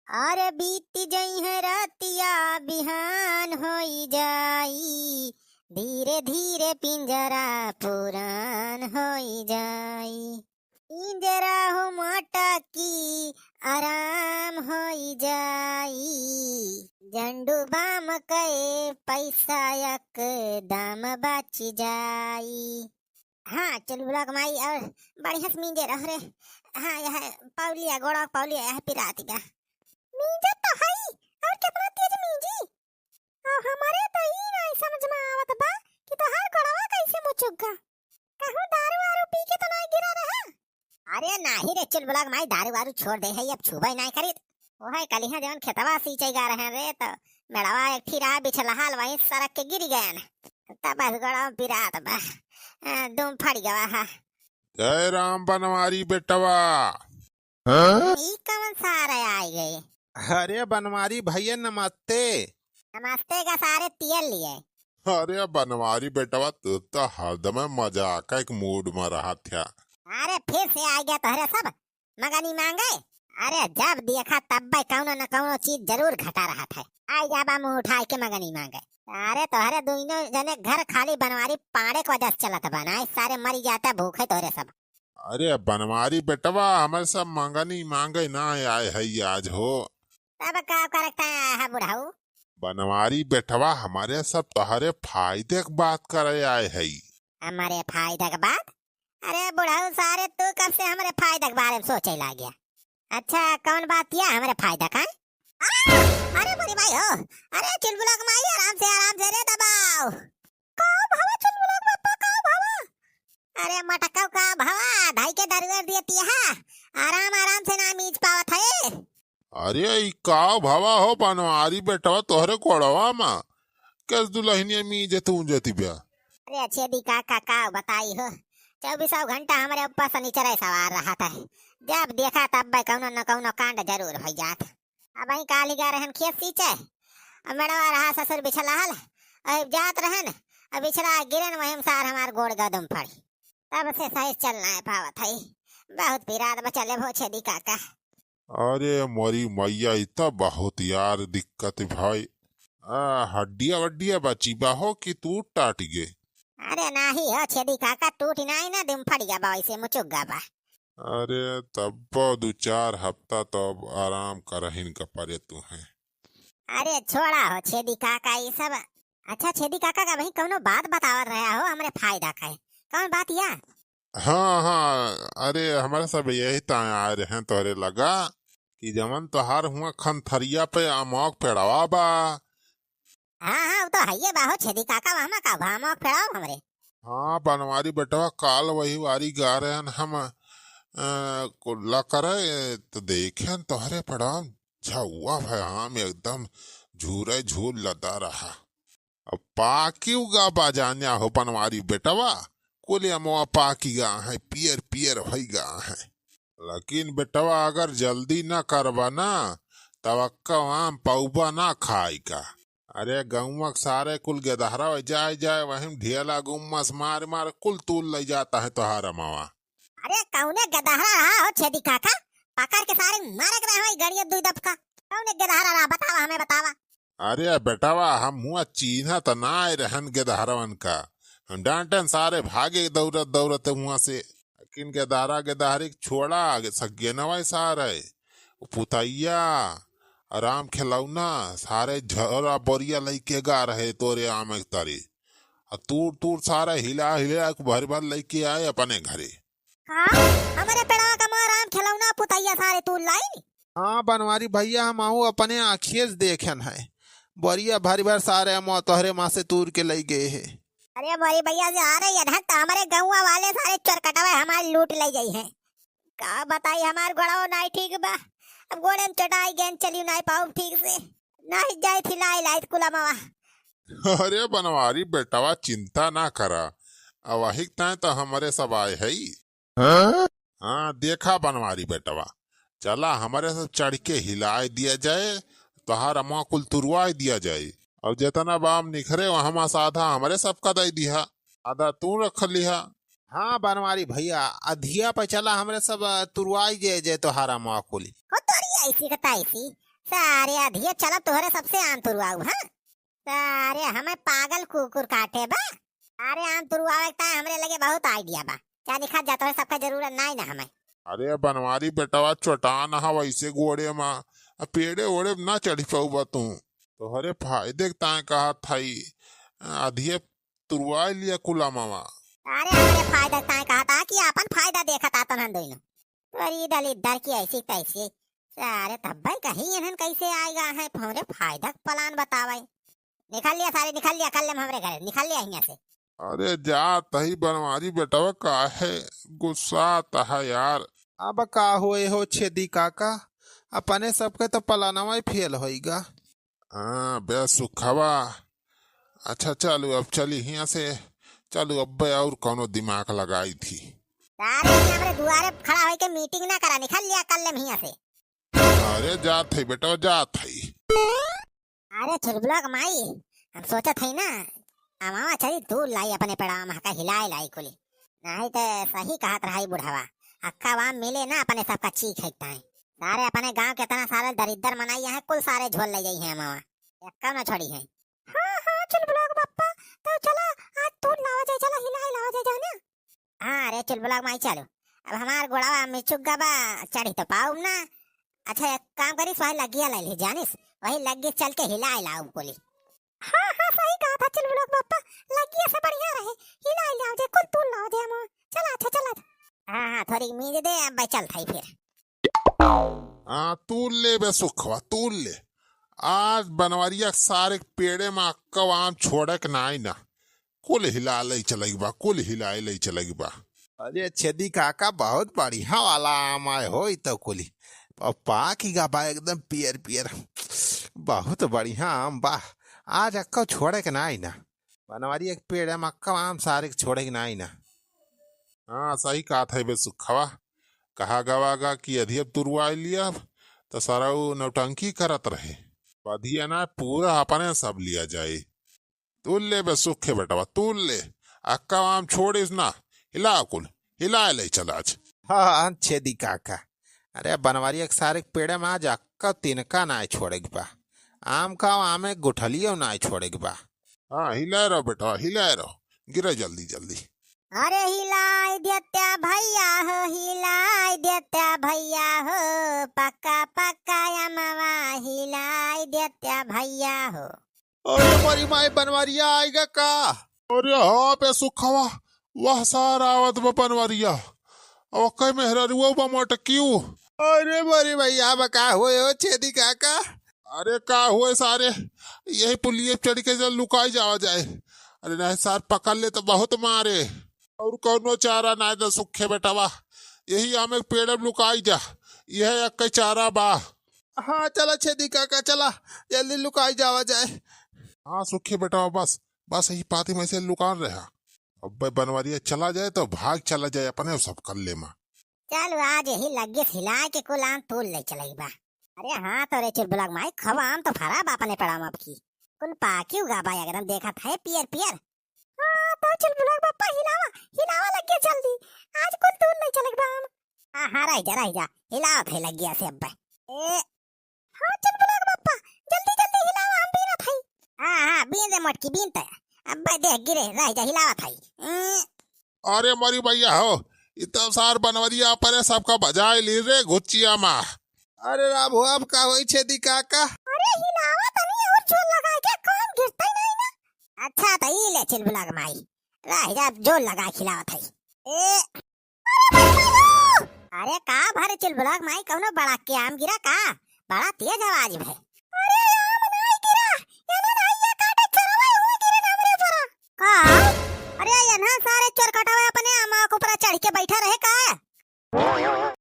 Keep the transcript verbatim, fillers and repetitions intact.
अरे बीत जइहे रतिया बिहान होई जाई, धीरे धीरे पिंजरा पुरान होई जाई। पिंजरा हो मटकी आराम होई जाई, झंडू बाम के पैसा एकदम बच जाई। हाँ, चुलबुला क माई, और बढ़िया से मींजे रह रे। हाँ, यह पौलिया, गोड़ा पौलिया, यह पिरात बा। मींजत तो हई, और कितना तेज मींजी। और हमरे तो ई नाई समझ में आवत बा कि तोहार गोड़वा कैसे मुचुक गा। कहूँ दारू वारू पी के तो नाई गिरा रहा? अरे नाही रे चुलबुला क माई, दारू वारू छोड़ दे है, अब छुबे नाई करीत। ओहे कलिहा जवन खेतवा सींचे गा रहे रे, तो मेड़वा एक ठी रहा बिछलहाल, वहीं सरक के गिर गयन। तब बस गोड़वा पिरात बा। आ, दुम फड़ गवा हा। जय राम बनवारी बेटवा। हाँ? ई कवन सारे आइ गए? अरे बनवारी भैया नमस्ते। नमस्ते का सारे तियल लिए। अरे बनवारी बेटवा, तू तो हरदम मजाक एक मूड में रहत है। अरे फिर से आ गया तोहरे सब मगनी मांगे। अरे जब देखा तब भाई कौनो न कौनो चीज जरूर घटा रहत है। आई जाबा मुंह उठाए के मगनी मांगे। अरे तोहरे दुइनो जने घर खाली बनवारी पाड़े के वजह से चलत बा, नाई सारे मरी जाता भूखे तोहरे सब। अरे बनवारी बेटवा, हमरे सब मगनी मांगे ना आए है आज हो। तब का करता है बुढ़ऊ? बनवारी बेटवा, हमरे सब तोहरे फायदे के बात करे आए है। हमरे फायदा के बात? अरे बुढ़ऊ सारे, तू कब से हमरे फायदा के बारे में सोचे लाग गया? अच्छा, कौन बात या हमरे फायदा का है? आ! अरे बुढ़ी माई हो, अरे चुलबुला के माई, आराम से, आराम से रे दबाओ। का भवा चुलबुला के बापा, का भवा? अरे मटकाऊ का भवा, धाई के दरुआ दिए तिया, आराम, आराम से ना मीज पावत है। अरे ई का भवा हो बनवारी बेटवा, तोहरे कोड़वा मा कैस दुलहिनिया मीजत ऊंजत बा? अरे छेदी काका, का बताई हो, चउबीसौ घंटा हमरे ऊपर शनिचरे सवार रहत है। जब देखा तब भाई कौनो न कौनो कांड जरूर होइ जात। अबहीं काली गा रहन खेत सींचे, अब मेड़वा रहा ससुर बिछलहल, अब जात रहन, अब बिछला गिरन, वहीं में सार हमार गोड़ गदम फड़ी। तब से सही चल नाय पावत है, बहुत पिरात बचले भो छेदी काका। अरे मोरी मैया, ई त बहुत यार दिक्कत भाई। आ, हड्डिया वड्डिया बची बा हो कि टूट टाट गे? अरे नाही हो छेदी काका, टूट नाही ना, दिम फट गया बा, वैसे मुचुक गया बा। अरे तब दो चार हफ्ता तो अब आराम करहिन का परे तू है। अरे छोड़ा हो छेदी काका ई सब। अच्छा छेदी काका का वही कौनो बात बतावत रहा हो हमरे फायदा का है, कौन बात या? हाँ, हाँ, अरे, हमरे सब यही ताय आए रहे तोहरे लगा कि जवन तोहार हुआ खंथरिया पे अमौक पेड़वा बा। हाँ, हाँ, वो तो हइये बा हो छेदी काका, वहाँ का बा अमौक पेड़वा हमरे। हाँ, बनवारी बेटवा, काल वही वारी गा रहन हम, अ, कुल्ला करे, तो देखेन तोहरे पेड़वा झउआ भय आम एकदम झूरे झूल लदा रहा। अब पाकी उगा बा जान्या हो बनवारी बेटवा, कुल अमवा पाकी गा है, पियर पियर होई गा है। लेकिन बेटवा अगर जल्दी न करबा ना, तब अक्का आम पौबा ना खाई का। अरे गौवा के सारे कुल गेदहरा जाए जाए, वहीं ढेला गुम्मस मार मार कुल तूल लई जाता है तोहार अमवा। अरे कौने गेदहरा रहा हो छेदी काका, पकड़ के सारे मारे के रहा गड़िया दुई दफका। कौने गेदहरा रहा बतावा, हमें बतावा। अरे बेटवा, हम हुआ चीन्हत नाय रहन गेदहरवन का। हम डांटन सारे भागे दौड़त दौड़त हुआ से। लेकिन गेदहरा गेदहरी के छोड़ा, आगे सगेनवा सारे। उ पुतैया, राम खेलौना, सारे झोरा बोरिया लइके गा रहे तोरे आम के तरे। आ तूर तूर सारे हिला हिला के भर भर लइके आए अपने घरे। का? हमरे पेड़वा का माँ राम खेलौना पुतैया सारे तूर लाई? हाँ बनवारी भैया, हम आहू अपने आँखिए से देखेन है। बोरिया भर भर सारे अमवा तोहरे माँ से तूर के लई गए है। अरे बोरी भैया से आ रही है धक, तो हमरे गौवा वाले सारे चोर कटवा हमारे लूट लई जाई है। का बताई, हमार गोड़वा नाई ठीक बा। अब गोड़े में चटाई गेंद चली नाई पाउब ठीक से। नाई जाई थी लाई लाई कुल अमवा। अरे बनवारी बेटवा, चिंता ना करा, अब वही ताय तो हमरे सब आए हई। हाँ? हाँ, देखा बनवारी बेटवा, चला हमरे सब चढ़ के हिलाए दिया जाए, तोहार अमवा कुल तुरवाए दिया जाए, और जितना बाम निखरे वहाँ से आधा हमरे सबका दे दिहा, आधा तू रख लिहा। हाँ बनवारी भैया, अधिया पे चला हमरे सब, अ, तुरवाई जे, जे तोहार अमवा कुली। हो तोरी ऐसी का तैसी, सारे अधिये चलब तोहरे सबसे आम तुरवाऊ, हाँ? सारे हमें पागल कुकुर काटे बा। अरे आम तुरवावे के ताईं हमरे लगे बहुत idea बा। जा निकल जा, तोहरे सबका जरूरत नाई ना हमें। अरे बनवारी बेटवा चोटान ह वैसे गोड़े मा, आ पेड़े ओड़े ना चढ़ी पउबा तू। तोहरे फायदे के ताईं कहत हई, अधिये तुरवाइ लिया कुल अमवा। अरे हमरे फायदा के ताईं कहत ह कि आपन फायदा देखत आतन हन दोनों। तोरी दलिद्दर की ऐसी तैसी। सारे तब्बे कहीं इन्हन कैसे आइगा है, हमरे फायदा के plan बतावे। निकल लिया सारे, निकल लिया, कल्ले में हमरे घरे, निकल लिया हियाँ से। अरे जात हई बनवारी बेटवा, काहे गुस्सात ह यार? अब का होए हो छेदी काका, अपने सबके तो पलानवा ही फेल होइगा। हाँ बे सुखवा, अच्छा चलू अब चली हियाँ से, चलू अब्बे और कौनो दिमाग लगाई थी। सारे हियाँ हमरे दुआरे खड़ा होइके meeting ना करा, निकल लिया कल्ले में हियाँ से। अरे जात हई बेटवा, जात हई। अरे चुलबुलवा क माई, हम सोचत हई ना, अमवा चली तूर लाई अपने पेड़वा मा का हिलाए लाई कुली। नाहीं त सही कहत रहा ई बुढ़वा, अक्का वाम मिले ना अपने सबका चीख है ताईं। सारे अपने गाँव के इतना सारे दरिद्दर मनई हैं, कुल सारे झोल ले जाई हैं अमवा, एक्का ना छोड़ी हैं। हाँ, हाँ, चुलबुलवा क बप्पा, तो चला, आज तूर लावा जाए, चला हिलाए लावा जाए, जाओ ना। हाँ रे चुलबुलवा क माई, चलो। अब हमार गोड़वा मिचुक गबा, चढ़ी तो पाउब ना। अच्छा, एक काम करी, वही लग्गिया ले ली, जानिस? वही लग्गी चल के हिलाए लाउब कुली। हाँ, हाँ, सही कहत ह चुलबुलवा क बप्पा, लग्गिया से बढ़िया रहे, हिलाए लाओ जे, कुल तूर लाओ जे हम। चला, अच्छा, चला। हाँ, हाँ, थोड़ी मीज दे, अब चलत हई फिर। हाँ, तूर ले बे सुखवा, तूर ले। आज बनवरिया के सारे के पेड़े मा अक्का आम छोड़े के नाई ना। कुल हिला लई चलई बा, कुल हिलाए लई चलई बा। अरे छेदी काका, बहुत बढ़िया वाला आम आए हो, ई तो कुली। अब पाकि गा बा एकदम पियर पियर। बहुत बढ़िया आम बा। आज अक्का छोड़े के नाई ना। बनवरिया के पेड़े मा अक्का आम सारे के छोड़े के नाई ना। हाँ, सही कहत है बे सुखवा। कहा गवा गा कि अधिये तुरवाइ लिया, त सरऊ नौटंकी करत रहे। अधिये ना, पूरा अपने सब लिया जाए। तूर ले बे सुखे बेटवा, तूर ले। अक्का आम छोड़िस ना, हिला कुल, हिलाए ले चल आज। हाँ, हाँ, छेदी काका। अरे बनवरिया के सारे के पेड़े मा आज अक्का तिनका नाई छोड़े के बा। आम का आमे गुठलियो नाई छोड़े के बा। हाँ, हिलाए रहो बेटवा, हिलाए रहो। गिरे जल्दी, जल्दी। अरे हिलाए देत्या भइया हो, हिलाए देत्या भइया हो, पक्का पक्का अमवा हिलाए देत्या भइया हो। अरे मोरी माई, बनवरिया आइगा का? अरे हाँ बे सुखवा, वह सार आवत बा बनवरिया। अब कई मेहररुआ बा मोटकियो। अरे मोरी भइया, अब का होए हो छेदी काका? अरे का होए सारे, यही पुलिये चढ़ के जल लुकाई जावा जाए। अरे नाहीं सार पकड़ ले तो बहुत मारे। और कौनो चारा नाहीं तो सुखे बेटवा, यही आमे के पेड़ में लुकाई जा, यह एक चारा बा। हाँ चला छेदी काका, चला जल्दी लुकाई जावा जाए। हाँ सुखे बेटवा, बस बस यही पाती में से लुकान रहा। अब बनवरिया चला जाए तो भाग चला जाए अपने सब कल्ले मा। चल आज यही लग्गी से हिलाए के कुल आम तूर ले चलई बा। अरे हाँ तो रे चुलबुलवा क माई, खूब आम तो फरा बा अपने पेड़वा मा अब की। कुल पाकि गा बा एकदम, देखत है पियर पियर। हाँ तो चुलबुलवा क बप्पा हिलावा, हिलावा लग्गी जल्दी। आज कुल तूर ले चलई बा आम। हाँ हाँ, रह जा रह जा, हिलावत है लग्गिया से अब्बे। ए, हाँ चुलबुलवा क बप्पा, जल्दी जल्दी हिलावा, हम बीनत हई। हाँ हाँ, बीन दे मोटकी, बीन त। अब्बे देख गिरे, रह जा, हिलावत हई। अरे मोरी भइया हो, ई तो सार बनवरिया अपने सबका बजाए ली रे घुचिया मा। अरे राम हो, अब का होई छेदी काका? अरे हिलावा तनी और जोर लगाए के, कौन गिरतई नाहीं ना। अच्छा त ई ले चुलबुलवा क माई, रह जा, जोर लगाए हिलावत हई। ए, अरे का भरे चुलबुलवा क माई, कौनो बड़ा के आम गिरा का? बड़ा तेज आवाज भे। अरे आम नाहीं गिरा, एने नाहीं ये काटे चरवा हुए गिरे ना हमरे ऊपर। का? अरे एन्हा सारे चोर कटवा अपने आमा के ऊपर चढ़ के बैठा रहे का?